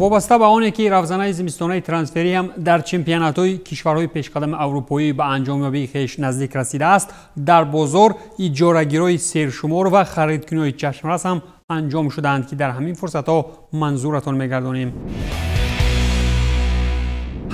Вобаста ба оне ки равзанаи зимистонаи трансферӣ ҳам дар чемпионатҳои кишварҳои пешқадами аврупоӣ ба анҷомёбии хеш наздик расидааст, дар бозор иҷорагирои сершумор ва харидкуниҳои чашмрас ҳам анҷом шудаанд, ки дар ҳамин фурсатҳо манзуратон мегардонем.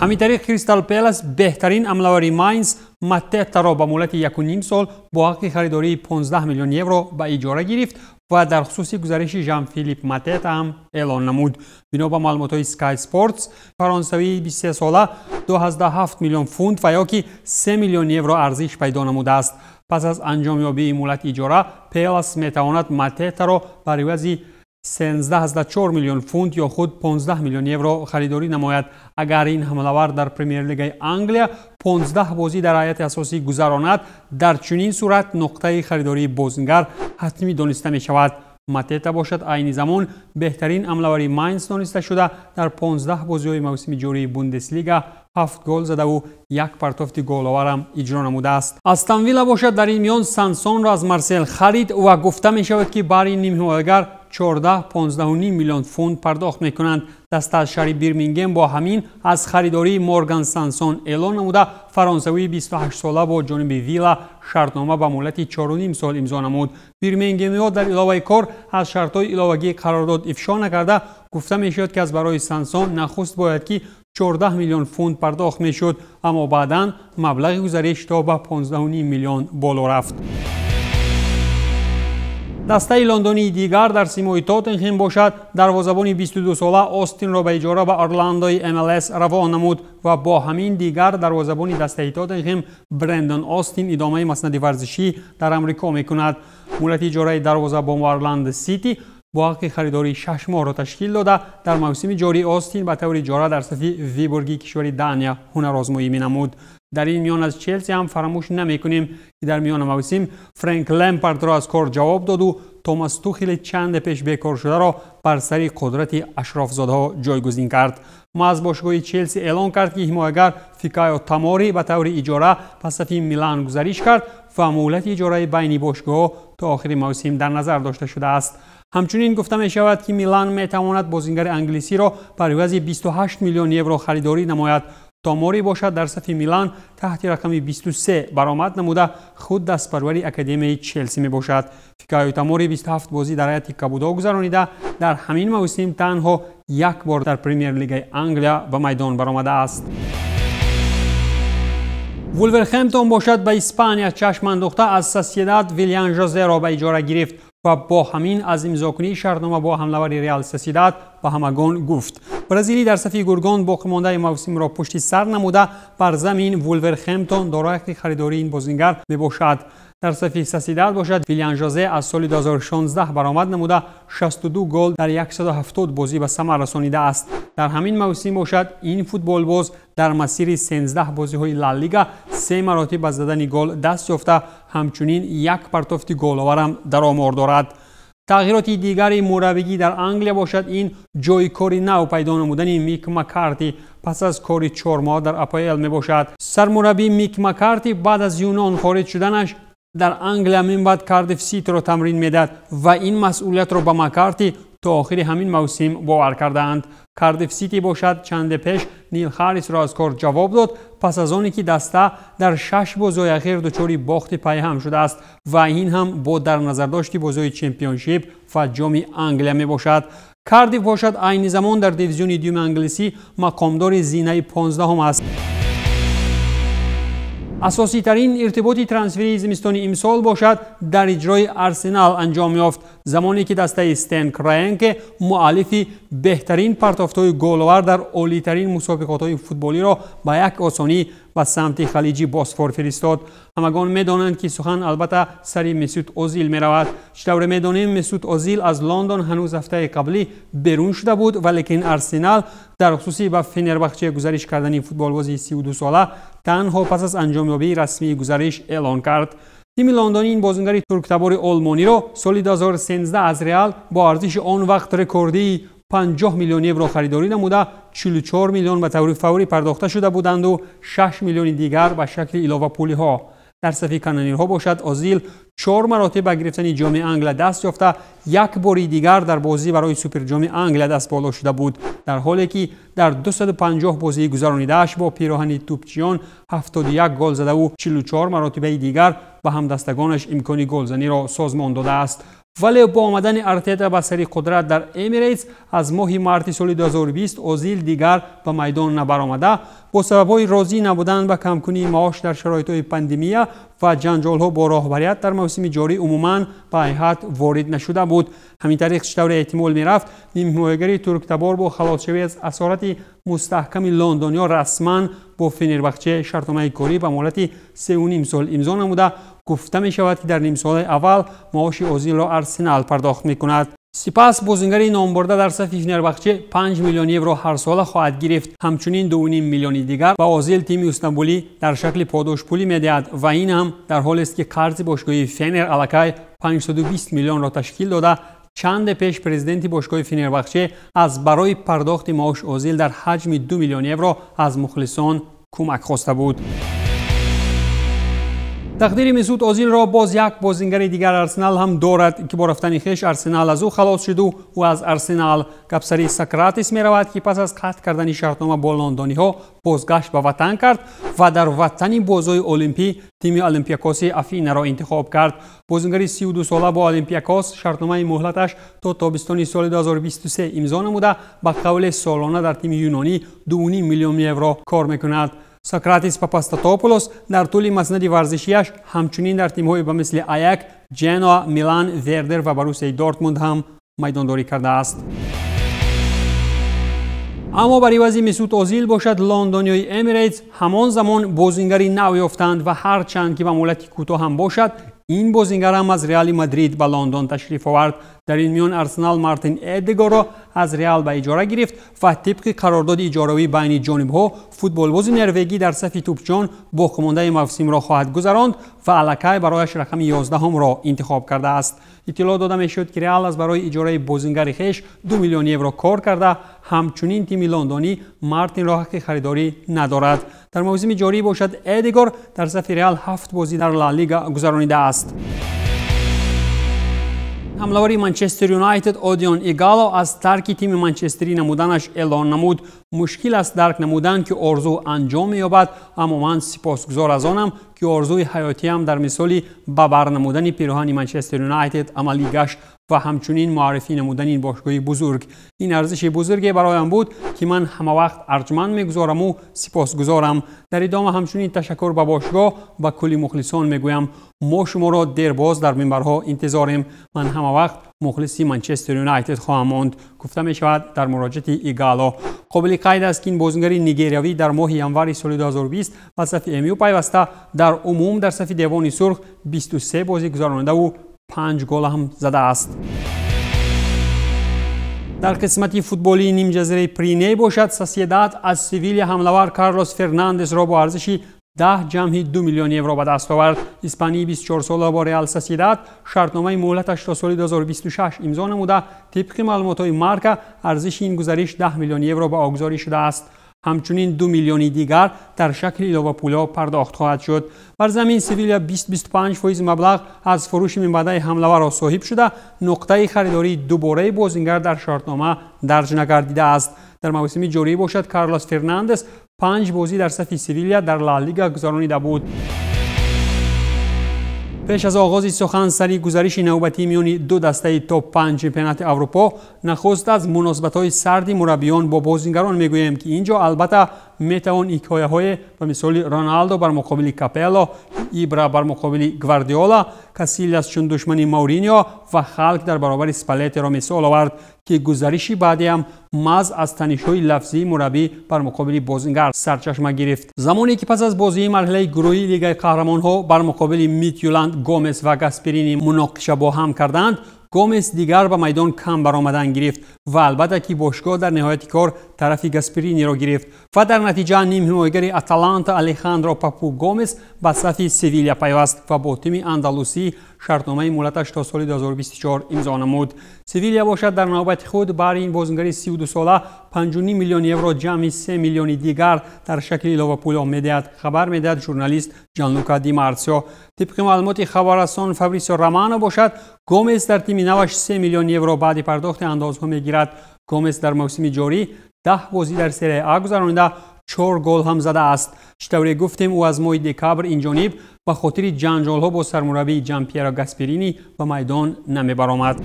Ҳамин тариқ Кристал Пелас беҳтарин амлавари Майнс Матетаро ба муҳлати 1,5 сол бо ҳаққи харидории 15 миллион евро ба иҷора гирифт ва дар хусуси гузариши Жан Филип Матета ҳам эълон намуд. Бино ба маълумотҳои Sky Sports, фаронсавии 23-сола 27 миллион фунт ва ё ки 3 миллион евро арзиш пайдо намудааст. Пас аз анҷомёбии муҳлати иҷора, Пелас метавонад Матетаро бар ивази 13,4 миллион фунт ё худ 15 миллион евро харидорӣ намояд. Агар ин ҳамлавар дар Премер-лигаи Англия 15 бозӣ дар ҳайати асосӣ гузаронад, дар чунин сурат нуқтаи харидории бозингар ҳатмӣ дониста мешавад. Матета бошад, айни замон беҳтарин амлавари Майнс дониста шуда, дар 15 бозиҳои мавсими ҷории Бундеслига 7 гол задаву як партофти головарам иҷро намудааст. Астон Вилла бошад, дар ин миён Сансонро аз Марсел харид ва гуфта мешавад, ки бари нимҳимоягар 14-15,5 миллион фунт пардохт мекунанд. Даста аз шаҳри Бирмингем бо ҳамин аз харидории Морган Сансон эълон намуда, фаронсавии 28-сола бо ҷониби Вилла шартнома ба муҳлати 4,5 сол имзо намуд. Бирмингемиҳо дар иловаи кор аз шартҳои иловагии қарордод ифшо накарда, гуфта мешавад, ки аз барои Сансон нахуст бояд ки 14 миллион фунт пардохт мешуд, аммо баъдан маблағи гузариш то ба 15,5 миллион боло рафт. Дастаи лондонии дигар дар симои Тоттенхем бошад, дарвозабони 22-сола Остинро ба иҷора ба Орландои МЛС равон намуд ва бо ҳамин дигар дарвозабони дастаи Тоттенхем Брендон Остин идомаи маснади варзишӣ дар Амрико мекунад. Муҳлати иҷораи дарвозабон ба Орландо Сити бо ҳаққи харидории 6 моҳро ташкил дода, дар мавсими ҷорӣ Остин ба таври иҷора дар сафи Вибурги кишвари Дания ҳунарозмоӣ менамуд. Дар ин миён аз Челси ҳам фаромӯш намекунем, ки дар миёна мавсим Фрэнк Лемпардро аз кор ҷавоб доду Томас Тухели чанде пеш бекор шударо бар сари қудрати ашрофзодаҳо ҷойгузин кард. Маҳз бошгоҳи Челси эълон кард, ки ҳимоягар Фикаё Тамори ба таври иҷора ба сафи Милан гузариш кард ва муҳлати иҷораи байни бошгоҳҳо то охири мавсим дар назар дошта шудааст. Ҳамчунин гуфта мешавад, ки Милан метавонад бозингари англисиро бар ивази 28 миллион евро харидорӣ намояд. Томори бошад, дар сафи Милан таҳти рақами 23 баромад намуда, худ дастпарвари академияи Челси мебошад. Фикаё Тамори 27 бозӣ дар ҳайати кабудо гузаронида, дар ҳамин мавсим танҳо як бор дар Премер-лигаи Англия ба майдон баромадааст. Вулверхэмптон бошад, ба Испания чашм андохта, аз Сосьедад Вилиан Жозеро ба иҷора гирифт ва бо ҳамин аз имзокунии шартнома бо ҳамлавари Реал Сосьедад ба ҳамагон гуфт. Бразилӣ дар сафи гургон боқимондаи мавсимро пушти сар намуда, бар замин Вулверхэмптон дорои ҳаққи харидории ин бозингар мебошад. Дар сафи Сосьедад бошад, Вилиан Жозе аз соли 2016 баромад намуда, 62 гол дар 170 бозӣ ба самар расонидааст. Дар ҳамин мавсим бошад, ин футболбоз дар масири 13 бозиҳои Ла Лига 3 маротиб ба задани гол даст ёфта, ҳамчунин як партофти головарам дар омор дорад. Тағйироти дигари мураббигӣ дар Англия бошад, ин ҷои кори нав пайдо намудани Мик Маккарти пас аз кори 4 моҳ дар АПЛ мебошад. Сармураббӣ Мик Маккарти баъд аз Юнон хориҷ шуданаш дар Англия минбаъд Кардиф Ситиро тамрин медиҳад ва ин масъулиятро ба Маккарти то охири ҳамин мавсим бовар кардаанд. Кардиф Сити бошад, чанде пеш Нил Харрисро аз кор ҷавоб дод, пас аз оне ки даста дар 6 бозиҳои ахир дучори бохти пайҳам шудааст ва ин ҳам бо дар назардошти бозиҳои чемпионшип ва ҷоми Англия мебошад. Кардиф бошад, айни замон дар дивизиони дуюми англисӣ мақомдори зинаи 15-ум аст. Асоситарин иртиботи трансферии зимистони имсол бошад, дар иҷрои Арсенал анҷом ёфт, замоне ки дастаи Стен Краенке муаллифи беҳтарин партофтҳои головар дар олитарин мусобиқотҳои футболиро ба як осонӣ ба самти халиҷи Босфор фиристод. Ҳамагон медонанд, ки сухан албатта сари Месут Озил меравад. Чӣ тавре медонем, Месут Озил аз Лондон ҳанӯз ҳафтаи қаблӣ берун шуда буд, валекин Арсенал дар хусуси ба Фенербахче гузариш кардани футболбози 32-сола танҳо пас аз анҷомёбии расмии гузариш эълон кард. Тими лондонӣ ин бозингари турктабори олмониро соли 2013 аз Реал бо арзиши он вақт рекордии 50 миллион евро харидорӣ намуда, 44 миллион ба таври фаврӣ пардохта шуда буданду 6 миллиони дигар ба шакли иловапулиҳо. Дар сафи канонирҳо бошад, Озил 4 маротиба ба гирифтани ҷоми Англия даст ёфта, як бори дигар дар бозӣ барои суперҷоми Англия даст боло шуда буд, дар ҳоле ки дар 250 бозии гузаронидааш бо пироҳани тӯпчиён 71 гол задаву 44 маротибаи дигар ба ҳамдастагонаш имкони голзаниро созмон додааст. Вале бо омадани Артета ба сари қудрат дар Эмирейтс аз моҳи марти соли 2020 Озил дигар ба майдон набаромада, бо сабабҳои розӣ набудан ба камкунии маош дар шароитҳои пандемия ва ҷанҷолҳо бо роҳбарият дар мавсими ҷорӣ умуман ба ҳайат ворид нашуда буд. Ҳамин тариқ, чӣ тавре эҳтимол мерафт, нимҳимоягари турктабор бо халосшавӣ аз асорати мустаҳками лондониё расман бо Фенербахче шартномаи корӣ ба муҳлати 3,5 сол имзо намуда. Гуфта мешавад, ки дар нимсолаи аввал маоши Озилро Арсенал пардохт мекунад. Сипас бозингари номбурда дар сафи Фенербахче 5 миллион евро ҳарсола хоҳад гирифт. Ҳамчунин 2,5 миллиони дигар ба Озил тими Истанбулӣ дар шакли подошпулӣ медиҳад ва ин ҳам дар ҳолест, ки қарзи бошгоҳи Фенер аллакай 520 миллионро ташкил дода. Чанде пеш президенти бошгоҳи Фенербахче аз барои пардохти маош Озил дар ҳаҷми 2 миллион евро аз мухлисон кӯмак хоста буд. Тақдири Месут Озилро боз як бозингари дигар Арсенал ҳам дорад, ки бо рафтани хеш Арсенал аз ӯ халос шуду ӯ аз Арсенал. Гапсари Сократис меравад, ки пас аз қатъ кардани шартнома бо лондониҳо бозгашт ба ватан кард ва дар ватани бозои олимпӣ тими Олимпиакоси Афинаро интихоб кард. Бозингари 32сола бо Олимпиакос шартномаи муҳлаташ то тобистони соли 2023 имзо намуда, ба қавле солона дар тими юнонӣ 2,5 миллион евро кор мекунад. Сократис Папастатопулос дар тӯли маснади варзишиаш ҳамчунин дар тимҳои ба мисли Аяк, Ҷеноа, Милан, Вердер ва Боруссияи Дортмунд ҳам майдондорӣ кардааст. Аммо бар ивази Месут Озил бошад, лондониёи Эмирейтс ҳамон замон бозингари нав ёфтанд ва ҳарчанд ки ба муҳлати кӯтоҳ ҳам бошад, ин бозингар ҳам аз Реали Мадрид ба Лондон ташриф овард. Дар ин миён Арсенал Мартин Эдегорро аз Реал ба иҷора гирифт ва тибқи қарордоди иҷоравӣ байни ҷонибҳо футболбози норвегӣ дар сафи тӯпчиён боқимондаи мавсимро хоҳад гузаронд ва аллакай барояш рақами 11-ро интихоб кардааст. Иттилоъ дода мешуд, ки Реал аз барои иҷораи бозингари хеш 2 миллион евро кор карда, ҳамчунин тими лондонӣ Мартинро ҳаққи харидорӣ надорад. Дар мавсими ҷорӣ бошад, Эдегор дар сафи Реал 7 бозӣ дар Ла Лига гузаронидааст. Ҳамлавари Манчестер Юнайтед Одион Игало аз тарки тими манчестерӣ намуданаш эълон намуд. Мушкил аст дарк намудан, ки орзу анҷом меёбад, аммо ман сипосгузор аз онам, ки орзуи ҳаётиам дар мисоли ба бар намудани пироҳани Манчестер Юнайтед амалӣ гашт ва ҳамчунин муаррифӣ намудани ин бошгоҳи бузург. Ин арзиши бузурге бароям буд, ки ман ҳамавақт арҷманд мегузораму сипосгузорам. Дар идома ҳамчунин ташаккур ба бошгоҳ ба кулли мухлисон мегӯям. Мо шуморо дербоз дар минбарҳо интизорем. Ман ҳамавақт мухлиси Манчестер Юнайтед хоҳам монд, гуфта мешавад дар муроҷиати Игало. Қобили қайд аст, ки ин бозингари нигериявӣ дар моҳи январи соли 2020 ба сафи МЮ пайваста, дар умум дар сафи Девони Сурх 23 бозӣ гузаронидаву 5 гол ҳам задааст. Дар қисмати футболии нимҷазираи Пиреней бошад, Сосьедад аз Севилия ҳамлавар Карлос Фернандесро бо арзиши 10,2 миллион евро ба даст овард. Испании 24сола бо Реал Сосьедад шартномаи муҳлаташ то соли 2026 имзо намуда, тибқи маълумотҳои Марка арзиши ин гузариш 10 миллион евро ба огузорӣ шудааст. Ҳамчунин 2 миллиони дигар дар шакли иловапулҳо пардохт хоҳад шуд. Бар замин Севилия 20-25% маблағ аз фурӯши минбаъдаи ҳамлаварро соҳиб шуда, нуқтаи харидории дубораи бозингар дар шартнома дарҷ нагардидааст. Дар мавсими ҷорӣ бошад, Карлос Фернандес 5 бозӣ дар сафи Севилия дар Ла Лига гузаронида буд. Пеш аз оғози сухан сари гузариши навбатии миёни ду дастаи топ-5 чемпионати Аврупо, нахуст аз муносибатҳои сарди мураббиён бо бозингарон мегӯем, ки ин ҷо албатта метавон ҳикояҳое ба мисоли Роналдо бар муқобили Капелло, Ибра бар муқобили Гвардиола, Касилиас чун душмани Мауриньо ва Халк дар баробари Спалетиро мисол овард, ки гузариши баъдиам маз аз танишҳои лафзии мураббӣ бар муқобили бозингар сарчашма гирифт. Замоне ки пас аз бозии марҳилаи гурӯҳии Лигаи қаҳрамонҳо бар муқобили Митюланд, Гомес ва Гасперини муноқиша бо ҳам карданд, Гомес дигар ба майдон кам баромадан гирифт ва албатта ки бошгоҳ дар ниҳояти кор тарафи Гаспериниро гирифт ва дар натиҷа нимҳимоягари Аталанта Алехандро Папу Гомес ба сафи Севилия пайваст ва бо тими андалусӣ шартномаи муҳлаташ то соли 2024 имзо намуд. Севилия бошад дар навбати худ баҳри ин бозингари 32сола 5,5 миллион евро ҷамъи 3 миллиони дигар дар шакли иловапуло медиҳад, хабар медиҳад журналист Ҷанлука Ди Марсио. Тибқи маълумоти хабаррасон Фабрисио Романо бошад, Гомес дар тими наваш 3 миллион евро баъди пардохти андозҳо мегирад. Гомес дар мавсими ҷорӣ 10 бозӣ дар Серия А гузаронида 4 гол ҳам задааст. Чӣ тавре гуфтем, ӯ аз моҳи декабр инҷониб ба хотири ҷанҷолҳо бо сармураббии Ҷанпьеро Гасперини ба майдон намебаромад.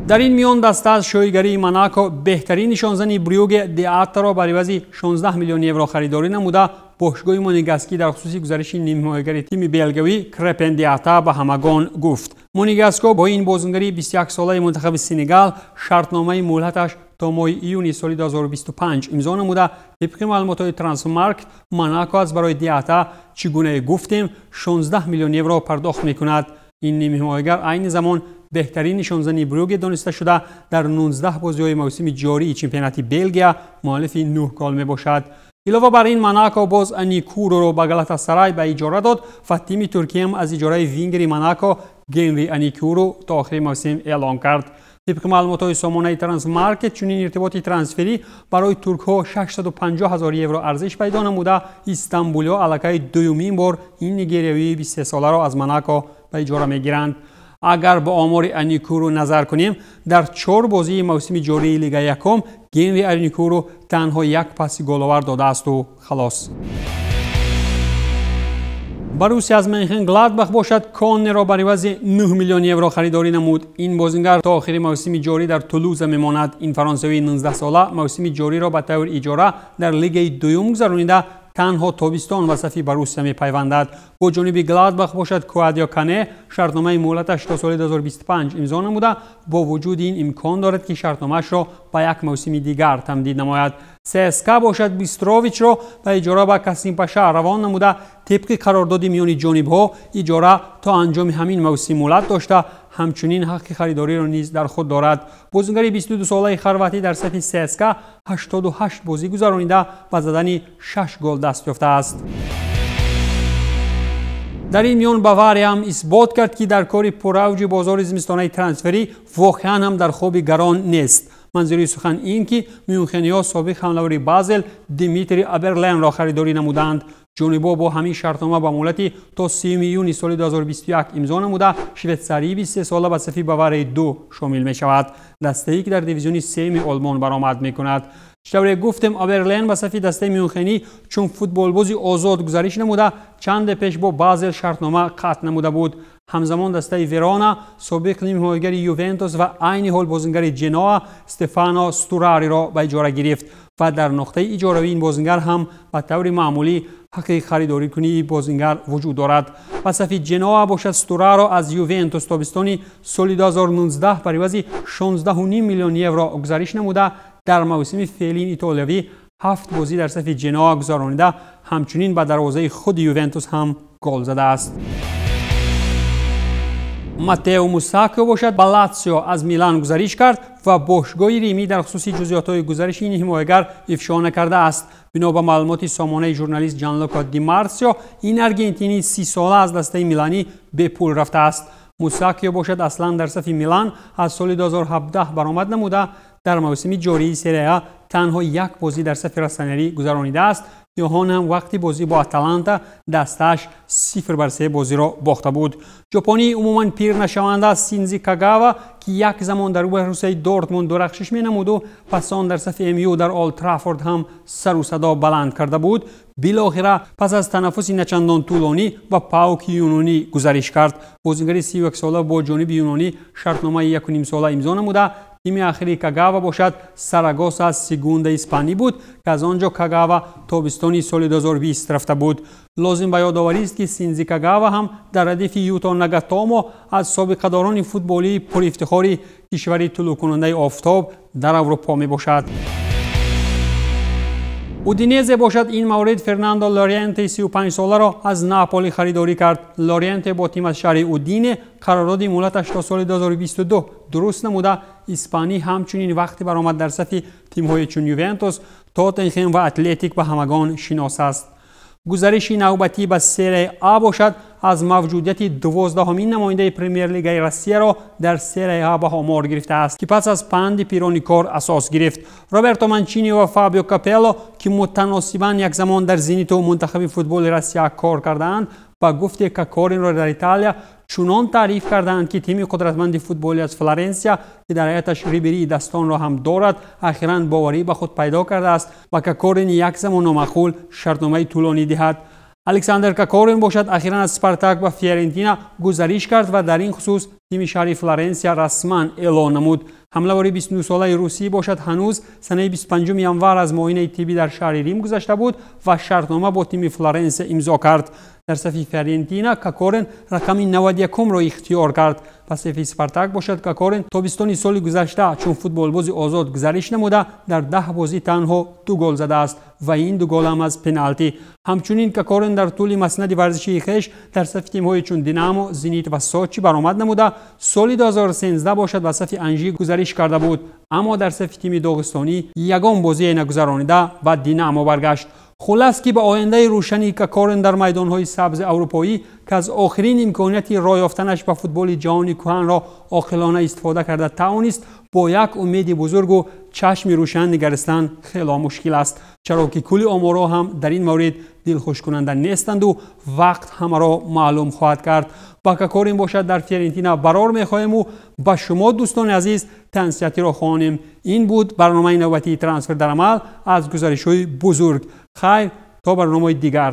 Дар ин миён даста аз шоҳигарии Монако беҳтарин нишонзани Брюге Деатаро бар ивази 16 миллион евро харидорӣ намуда, бошгоҳи Монегаскӣ дар хусуси гузариши нимҳимоягари тими белгавӣ Крепен Деата ба ҳамагон гуфт. Монегаско бо ин бозингари 21-солаи мунтахаби Сенегал шартномаи муҳлаташ то моҳи июни соли 2025 имзо намуда, тибқи маълумотҳои Трансфермаркт Монако аз барои Деата чӣ гунае гуфтем 16 миллион евро пардохт мекунад. Ин нимҳимоягар айни замон беҳтарин нишонзани Брюге дониста шуда, дар 19 бозиҳои мавсими ҷории чемпионати Белгия муаллифи 9 гол мебошад. Илова бар ин Монако боз Аникуроро ба Галатасарай ба иҷора дод ва тими Туркияам аз иҷораи вингери Монако Генри Аникуро то охири мавсим эълон кард. Тибқи маълумотҳои сомонаи Трансмаркет чунин иртиботи трансферӣ барои туркҳо 650 ҳазор евро арзиш пайдо намуда, Истанбулиҳо аллакай дуюмин бор ин нигериявии 23-соларо аз Монако ба иҷора мегиранд. Агар ба омори Аникуро назар кунем, дар 4 бозии мавсими ҷории Лига якум Генри Аникуро танҳо як паси головар додаасту халос. Боруссия аз Менхен-Гладбах бошад Коннеро бар ивази 9 миллион евро харидорӣ намуд. Ин бозингар то охири мавсими ҷорӣ дар Тулуза мемонад. Ин фаронсавии 19-сола мавсими ҷориро ба таври иҷора дар лигаи дуюм гузаронида, танҳо тобистон ба сафи Боруссия мепайвандад. Бо ҷониби Гладбах бошад Куадио Кане шартномаи муҳлаташ то соли 2025 имзо намуда, бо вуҷуди ин имкон дорад, ки шартномаашро ба як мавсими дигар тамдид намояд. ЦСКА бошад Бистровичро ба иҷора ба Касимпаша равон намуда, тибқи қарордоди миёни ҷонибҳо иҷора то анҷоми ҳамин мавсим муҳлат дошта, ҳамчунин ҳаққи харидориро низ дар худ дорад. Бозингари 22-солаи хорватӣ дар сафи ЦСКА 88 бозӣ гузаронида, ба задани 6 гол даст ёфтааст. Дар ин миён Бавария ҳам исбот кард, ки дар кори пуравҷи бозори зимистонаи трансферӣ воқеан ҳам дар хоби гарон нест. Манзури сухан ин ки мюнхениҳо собиқ ҳамлавари Базел Димитри Аберленро харидорӣ намуданд. Ҷонибҳо бо ҳамин шартнома ба муҳлати то 3 июни соли 2021 имзо намуда, швейтсарии 23-сола ба сафи Баварияи 2 шомил мешавад, дастае ки дар дивизиони сеюми Олмон баромад мекунад. Чӣ тавре гуфтем, Аберлен ба сафи дастаи Мюнхенӣ чун футболбози озод гузариш намуда, чанде пеш бо Базел шартнома қатъ намуда буд. Ҳамзамон дастаи Верона собиқ нимҳимоягари Ювентус ва айни ҳол бозингари Ҷеноа Стефано Стурариро ба иҷора гирифт ва дар нуқтаи иҷоравии ин бозингар ҳам ба таври маъмулӣ ҳаққи харидорикунии бозингар вуҷуд дорад. Ба сафи Ҷеноа бошад Стураро аз Ювентус тобистони соли 2019 бар ивази 16,5 миллион евро гузариш намуда, дар мавсими феълии итолиявӣ 7 бозӣ дар сафи Ҷеноа гузаронида, ҳамчунин ба дарвозаи худи Ювентус ҳам гол задааст. Матео Мусакио бошад ба Латсио аз Милан гузариш кард ва бошгоҳи Римӣ дар хусуси ҷузъиётҳои гузариши ин ҳимоягар ифшо накардааст. Бино ба маълумоти сомонаи журналист Ҷанлука Ди Марсио, ин аргентинии 30-сола аз дастаи Миланӣ бепул рафтааст. Мусакио бошад аслан дар сафи Милан аз соли 2017 баромад намуда, дар мавсими ҷории Серия А танҳо як бозӣ дар сафи Россонери гузаронидааст. Ёҳон ҳам вақти бозӣ бо Аталанта дастааш 0-3 бозиро бохта буд. Ҷопонии умуман пир нашаванда Синзи Кагава, ки як замон дар Русияи Дортмунд дурахшиш менамуду пас он дар сафи МЮ дар Олд Траффорд ҳам сару садо баланд карда буд, билохира пас аз танаффуси начандон тӯлонӣ ба Пауки юнонӣ гузариш кард. Бозингари 31-сола бо ҷониби юнонӣ шартномаи 1,5-сола имзо намуда. Тими ахири Кагава бошад Сарагоса аз Сегунда испанӣ буд, ки аз он ҷо Кагава тобистони соли 2020 рафта буд. Лозим ба ёдоварист, ки Синзи Кагава ҳам дар радифи Юто Нагатомо аз собиқадорони футболии пурифтихори кишвари тулӯъкунандаи офтоб дар Аврупо мебошад. Удинезе бошад ин маврид Фернандо Лориенте 35-соларо аз Наполи харидорӣ кард. Лориенте бо тим аз шаҳри Удине қарордоди муҳлаташ то соли 2022 дуруст намуда, испанӣ ҳамчунин вақти баромад дар сафи тимҳои чун Ювентус, Тоттенхем ва Атлетик ба ҳамагон шинос аст. Гузариши навбатӣ ба Серия А бошад аз мавҷудияти 12-ҳамин намояндаи Премер-лигаи Россияро дар Серия А ба омор гирифтааст, ки пас аз панди пирони кор асос гирифт. Роберто Манчини ва Фабио Капелло, ки мутаносибан якзамон дар Зениту мунтахаби футболи Россия кор кардаанд, ба гуфти Кокоринро дар Италия чунон таъриф кардаанд, ки тими қудратманди футболӣ аз Флоренсия, ки дар ҳайаташ Рибери дастонро ҳам дорад, ахиран боварӣ ба худ пайдо кардааст ва Кокорин як замон номаъқул шартномаи тӯлонӣ диҳад. Александр Кокорин бошад, ахиран аз Спартак ба Фиорентина гузариш кард ва дар ин хусус тими шаҳри Флоренсия расман эълон намуд. Ҳамлавари 29-солаи русӣ бошад, ҳанӯз санаи 25 январ аз муоинаи тиббӣ дар шаҳри Рим гузашта буд ва шартнома бо тими Флоренсия имзо кард. Дар сафи Фиорентина Кокорин рақами 91-ро ихтиёр кард. Ба сафи Спартак бошад, Кокорин тобистони соли гузашта чун футболбози озод гузариш намуда, дар 10 бозӣ танҳо 2 гол задааст ва ин 2 гол ҳам аз пеналти. Ҳамчунин Кокорин дар тӯли маснади варзишии хеш дар сафи тимҳои чун Динамо, Зенит ва Сочи баромад намуда, соли 2013 бошад ба сафи Анжи гузариш карда буд, аммо дар сафи тими доғистонӣ ягон бозие нагузаронида ба Динамо баргашт. Хулас ки ба ояндаи рӯшани Кокорин дар майдонҳои сабзи аврупоӣ, ки аз охирин имконияти роҳ ёфтанаш ба футболи ҷаҳони кӯҳанро оқилона истифода карда тавонист, бо як умеди бузургу чашми рӯшан нигаристан хело мушкил аст, чаро ки кулли оморҳо ҳам дар ин маврид дилхушкунанда нестанду вақт ҳамаро маълум хоҳад кард. Ба Кокорин бошад, дар Фиорентина барор мехоҳему ба шумо, дӯстони азиз, тансиҳатиро хонем. Ин буд барномаи навбатии Трансфер дар амал аз гузаришҳои бузург. Хайр, то барномаи дигар.